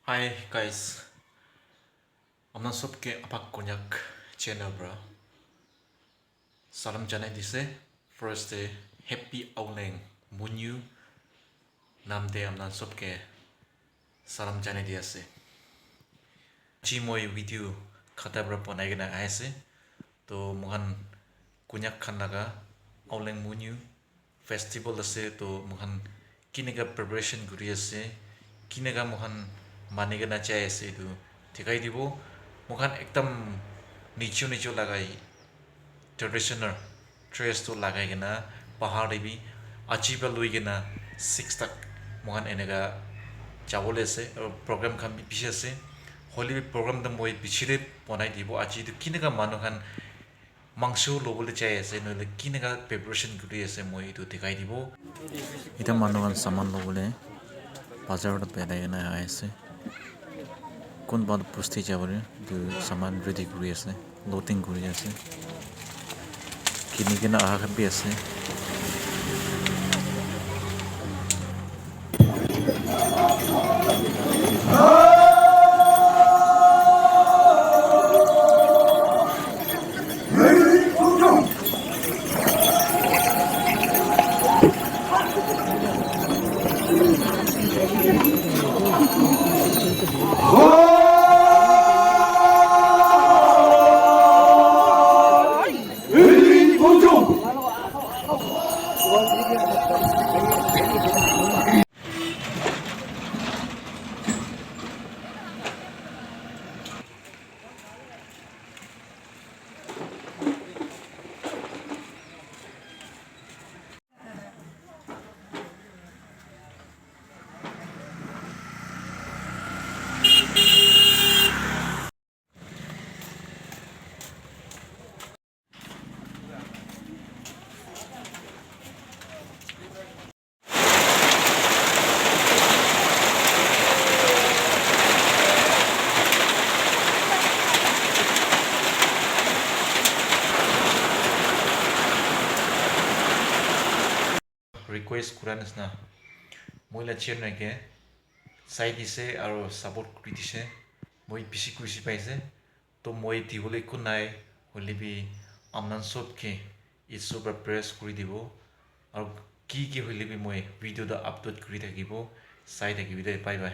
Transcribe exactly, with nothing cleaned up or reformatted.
Hi guys, apna sobke Apak Konyak channel para salam janai dise. First te Happy Auleng Munyu nam te apna sobke salam janai di ase. Aji moi video khata para banai kena ahi ase. To moikhan Konyak khan laga Auleng Munyu festival ase, to moikhan kineka preparation kuri ase, kineka moikhan mani kena jai ase, etu dikhai dibo. Moikhan ekdam nicho nicho lagai traditional dress tu lagai kena bahar te bi aji para lui kena six tak moikhan eneka jabo le ase, aru program khan bi bishi ase. Hoile bi program tu moi piche te banai dibo. Aji tu kineka manu khan mangso lobole jai ase, nohole kineka preparation kuri ase, moi etu dikhai dibo. Eta manu khan saman lobole bazar te berai kena ahi ase. Kunba tu bosti jabole etu saman ready kuri ase, loading kuri ase. Kini kena aha khan bi ase. Request kura nisna, moi la channel ke sai dise aro support kuri dise, moi bishi khushi paise. To moi dibole ekku nai, hoile bi apna sob ke Isor para press kuri dibo, aro ki ki hoile bi moi video ta upload kuri thakibo, sai thakibi de, bye bye.